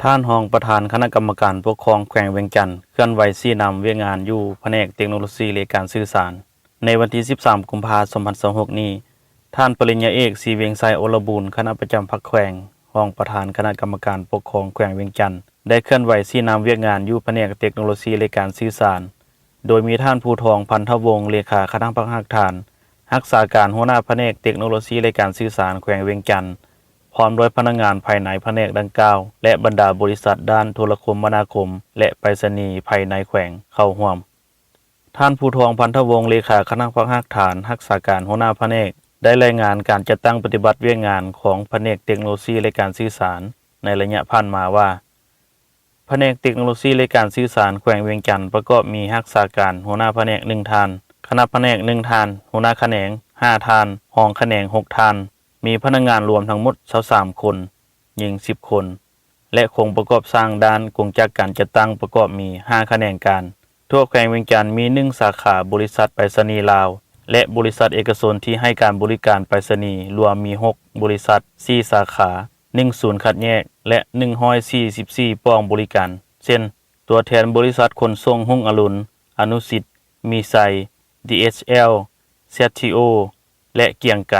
ທ່ານຮອງປະທານຄະນະກຳມະການປົກຄອງແຂວງວຽງຈັນ ເຄື່ອນໄຫວຊີ້ນຳວຽກງານຢູ່ພະແນກເຕັກໂນໂລຊີ ແລະ ການສື່ສານ. ໃນວັນທີສິບສາມ ກຸມພາ ສອງພັນຊາວຫົກນີ້, ທ່ານປະລິນຍາເອກ ສີວຽງໄຊ ໂອລະບູນ ຄະນະປະຈຳພັກແຂວງ, ຮອງປະທານຄະນະກຳມະການປົກຄອງແຂວງວຽງຈັນ ໄດ້ເຄື່ອນໄຫວຊີ້ນຳວຽກງານຢູ່ພະແນກເຕັກໂນໂລຊີ ແລະ ການສື່ສານ, ໂດຍມີທ່ານ ພູທອງ ພັນທະວົງ ເລຂາຄະນະພັກຮາກຖານ, ຮັກສາການຫົວໜ້າພະແນກເຕັກໂນໂລຊີ ແລະ ການສື່ສານແຂວງວຽງຈັນ, ພ້ອມດ້ວຍພະນັກງານພາຍໃນພະແນກດັ່ງກ່າວ ແລະ ບັນດາບໍລິສັດດ້ານໂທລະຄົມມະນາຄົມ ແລະ ໄປສະນີພາຍໃນແຂວງເຂົ້າຮ່ວມ. ທ່ານ ພູທອງ ພັນທະວົງ ເລຂາຄະນະພັກຮາກຖານ, ຮັກສາການຫົວໜ້າພະແນກ ໄດ້ລາຍງານການຈັດຕັ້ງປະຕິບັດວຽກງານຂອງພະແນກເຕັກໂນໂລຊີ ແລະ ການສື່ສານໃນໄລຍະຜ່ານມາວ່າ, ພະແນກເຕັກໂນໂລຊີ ແລະ ການສື່ສານແຂວງວຽງຈັນ ປະກອບມີຮັກສາການຫົວໜ້າພະແນກໜຶ່ງທ່ານ, ຄະນະພະແນກໜຶ່ງທ່ານ, ຫົວໜ້າຂະແໜງຫ້າທ່ານ, ຮອງຂະແໜງຫົກທ່ານ, ມີພະນັກງານລວມທັງໝົດຊາວສາມຄົນ, ຍິງສິບຄົນ ແລະ ໂຄງປະກອບສ້າງດ້ານກົງຈັກການຈັດຕັ້ງປະກອບມີຫ້າຂະແໜງການ. ທົ່ວແຂວງວຽງຈັນມີໜຶ່ງສາຂາບໍລິສັດໄປສະນີລາວ ແລະ ບໍລິສັດເອກະຊົນທີ່ໃຫ້ການບໍລິການໄປສະນີລວມມີຫົກບໍລິສັດ, ສີ່ສາຂາ, ໜຶ່ງສູນຄັດແຍກ ແລະ ໜຶ່ງຮ້ອຍສີ່ສິບສີ່ປ່ອງບໍລິການ ເຊັ່ນ ຕົວແທນບໍລິສັດຂົນສົ່ງຮຸ່ງອະລຸນ, ອະນຸສິດ, ມີໄຊ, ດີເອັດແອລ, ແຊັດທີໂອ ແລະ ກຽງໄກ,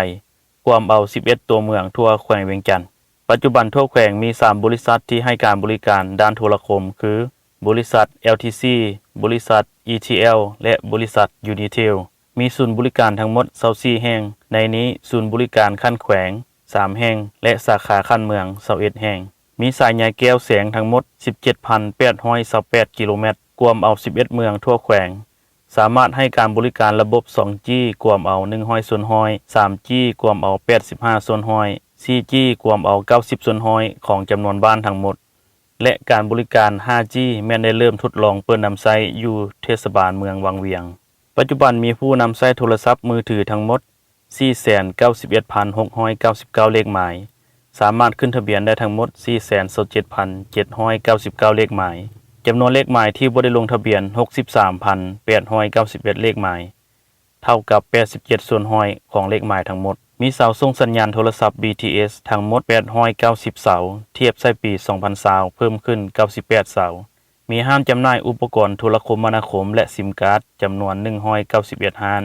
ກວມເອົາສິບເອັດຕົວເມືອງທົ່ວແຂວງວຽງຈັນ. ປັດຈຸບັນທົ່ວແຂວງມີສາມບໍລິສັດທີ່ໃຫ້ການບໍລິການດ້ານໂທລະຄົມ ຄື ບໍລິສັດ ແອລທີຊີ, ບໍລິສັດ ອີທີແອລ ແລະ ບໍລິສັດ ຢູນີເທລ. ມີສູນບໍລິການທັງໝົດຊາວສີ່ແຫ່ງ, ໃນນີ້ສູນບໍລິການຂັ້ນແຂວງສາມແຫ່ງ ແລະ ສາຂາຂັ້ນເມືອງຊາວເອັດແຫ່ງ. ມີສາຍໃຍແກ້ວແສງທັງໝົດສິບເຈັດພັນແປດຮ້ອຍຊາວແປດກິໂລແມັດ, ກວມເອົາສິບເອັດເມືອງທົ່ວແຂວງ, ສາມາດໃຫ້ການບໍລິການລະບົບສອງຈີ ກວມເອົາໜຶ່ງຮ້ອຍສ່ວນຮ້ອຍ, ສາມຈີ ກວມເອົາແປດສິບຫ້າສ່ວນຮ້ອຍ, ສີ່ຈີ ກວມເອົາເກົ້າສິບສ່ວນຮ້ອຍຂອງຈຳນວນບ້ານທັງໝົດ ແລະ ການບໍລິການຫ້າຈີ ແມ່ນໄດ້ເລີ່ມທົດລອງເປີດນຳໃຊ້ຢູ່ເທດສະບານເມືອງວັງວຽງ. ປັດຈຸບັນມີຜູ້ນຳໃຊ້ໂທລະສັບມືຖືທັງໝົດສີ່ແສນເກົ້າສິບເອັດພັນຫົກຮ້ອຍເກົ້າສິບເກົ້າເລກໝາຍ, ສາມາດຂຶ້ນທະບຽນໄດ້ທັງໝົດສີ່ແສນຊາວເຈັດພັນເຈັດຮ້ອຍເກົ້າສິບເກົ້າເລກໝາຍ, ຈຳນວນເລກໝາຍທີ່ບໍ່ໄດ້ລົງທະບຽນຫົກສິບສາມພັນແປດຮ້ອຍເກົ້າສິບເອັດເລກໝາຍ, ເທົ່າກັບແປດສິບເຈັດສ່ວນຮ້ອຍຂອງເລກໝາຍທັງໝົດ. ມີເສົາສົ່ງສັນຍານໂທລະສັບ ບີທີເອສ ທັງໝົດແປດຮ້ອຍເກົ້າສິບເສົາ, ທຽບໃສ່ປີສອງພັນຊາວ ເພີ່ມຂຶ້ນເກົ້າສິບແປດເສົາ. ມີຮ້ານຈຳໜ່າຍອຸປະກອນໂທລະຄົມມະນາຄົມ ແລະ ຊິມກາດ ຈຳນວນໜຶ່ງຮ້ອຍເກົ້າສິບເອັດຮ້ານ,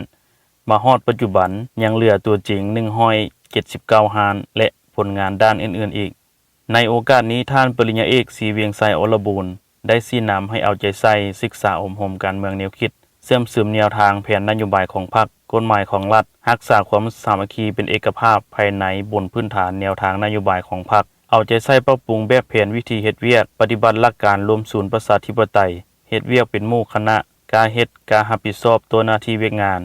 ມາຮອດປັດຈຸບັນຍັງເຫຼືອຕົວຈິງໜຶ່ງຮ້ອຍເຈັດສິບເກົ້າຮ້ານ ແລະ ຜົນງານດ້ານອື່ນໆອີກ. ໃນໂອກາດນີ້, ທ່ານປະລິນຍາເອກ ສີວຽງໄຊ ອລະບູນ ໄດ້ຊີ້ນຳໃຫ້ເອົາໃຈໃສ່ສຶກສາອົບຮົມການເມືອງແນວຄິດ, ເຊື່ອມຊຶມແນວທາງແຜນນະໂຍບາຍຂອງພັກ, ກົດໝາຍຂອງລັດ, ຮັກສາຄວາມສາມັກຄີເປັນເອກະພາບພາຍໃນບົນພື້ນຖານແນວທາງນະໂຍບາຍຂອງພັກ, ເອົາໃຈໃສ່ປັບປຸງແບບແຜນວິທີເຮັດວຽກ, ປະຕິບັດຫຼັກການລວມສູນປະຊາທິປະໄຕ, ເຮັດວຽກເປັນໝູ່ຄະນະ, ກ້າເຮັດ, ກ້າຮັບຜິດຊອບຕໍ່ໜ້າທີ່ວຽກງານ,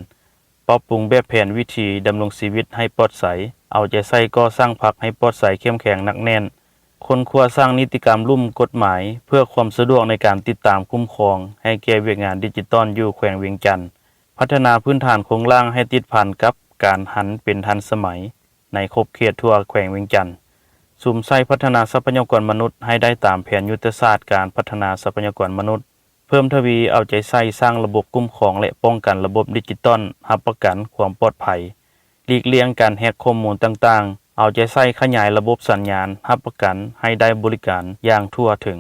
ປັບປຸງແບບແຜນວິທີດຳລົງຊີວິດໃຫ້ປອດໃສ, ເອົາໃຈໃສ່ກໍ່ສ້າງພັກໃຫ້ປອດໃສ, ເຂັ້ມແຂງ, ໜັກແໜ້ນ, ຄົ້ນຄວ້າສ້າງນິຕິກຳລຸ່ມກົດໝາຍ ເພື່ອຄວາມສະດວກໃນການຕິດຕາມຄຸ້ມຄອງໃຫ້ແກ່ວຽກງານດິຈິຕອນຢູ່ແຂວງວຽງຈັນ, ພັດທະນາພື້ນຖານໂຄງລ່າງໃຫ້ຕິດພັນກັບການຫັນເປັນທັນສະໄໝໃນຂອບເຂດທົ່ວແຂວງວຽງຈັນ, ສຸມໃສ່ພັດທະນາຊັບພະຍາກອນມະນຸດໃຫ້ໄດ້ຕາມແຜນຍຸດທະສາດການພັດທະນາຊັບພະຍາກອນມະນຸດ, ເພີ່ມທະວີເອົາໃຈໃສ່ສ້າງລະບົບຄຸ້ມຄອງ ແລະ ປ້ອງກັນລະບົບດິຈິຕອນ, ຮັບປະກັນຄວາມປອດໄພ, ຫຼີກລ່ຽງການແຮັກຂໍ້ມູນຕ່າງໆ, ເອົາໃຈໃສ່ຂະຫຍາຍລະບົບສັນຍານຮັບປະກັນໃຫ້ໄດ້ບໍລິການຢ່າງທົ່ວເຖິງ.